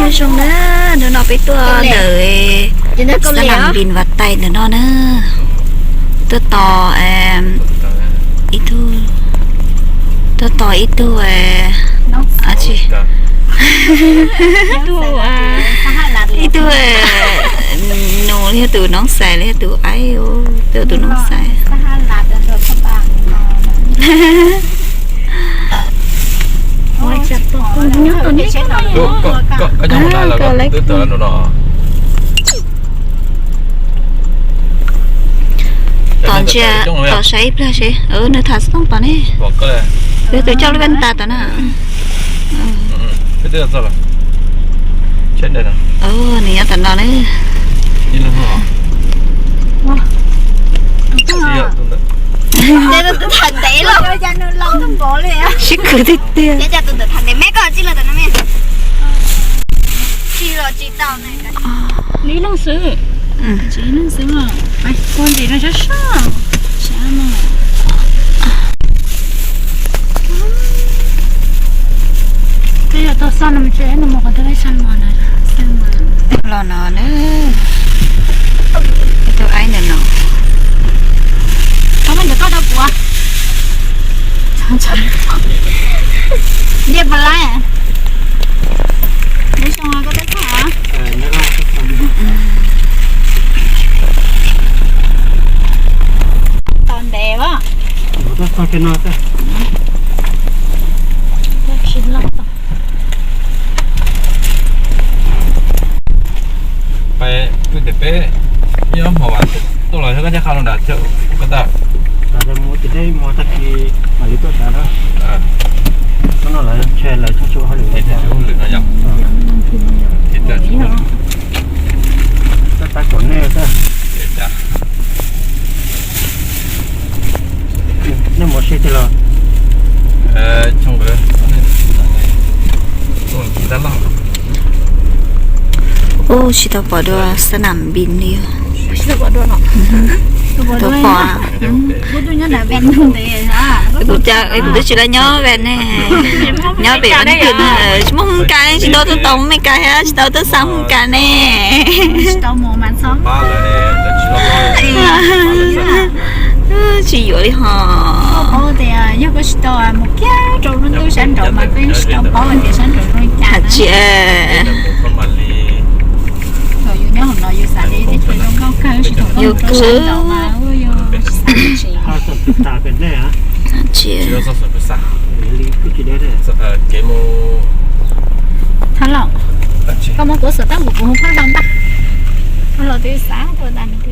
Nyob zoo na, hnub no peb tuaj ntawm xab nam npis vas tais ntawm no na. Tuaj tos ib tug, tuaj tos ib tug, ib tug nus los yog tus noob xais los yog tus aib, tus noob xais. Tom ntsia, tom saib ib pliag seb, nws tham xov tooj pom ne. Yog tus coj lub venta tom na. Nws nyob tom no ne. Sib khwv tiag tiag. Li leej xwb, tsis leej xwb mas pais puag ntawm no sab sab, sab no. Twb yog tuaj xoj no mas tsis no mus qhov twg, xaj mos na, xaj mos. Los no na, tus aib ntawm no. Tau me ntawm koj dau kuv. Ntiaj pab laib. Lub xyoo koj twb txog. Tos ntev as. Peb, peb, peb, nyob hmo vas tuaj los yog koj nyob qha los nram chaw koj tau. Mus ces deb mus tag kis mam li tuaj tas na. Koj no lawv ntshe lawv txog tsis ua hauj lwm no yom. Koj tab kom nej, nej mus seb tiag los. Ub, tsis tau pom dua xab nam npis li. Tau pom. Kuv twb tsis laj nyob Ves ne, nyob pem Vaj Nab Kws na, tsis muaj Mes Kas, tsis tau tuaj tau Mes Kas thiab tsis tau tuaj xa Mes Kas ne. Tsis yuav li ho. Yog koj tsis tau mus kiag rau lub ntuj sab nraud mas peb tsis tau paub tias sab nraud zoo li cas na. Tsis, yus nyob hauv no yus xav li tej zoo nkauj kawg, tsis tau yus mus rau sab nraud mas yus xav tsis. Tsis, thaum los koj muab kuv xov tooj kuv kuv hu phaj zoo ntag. Thaum los twb xav tuaj tas nws.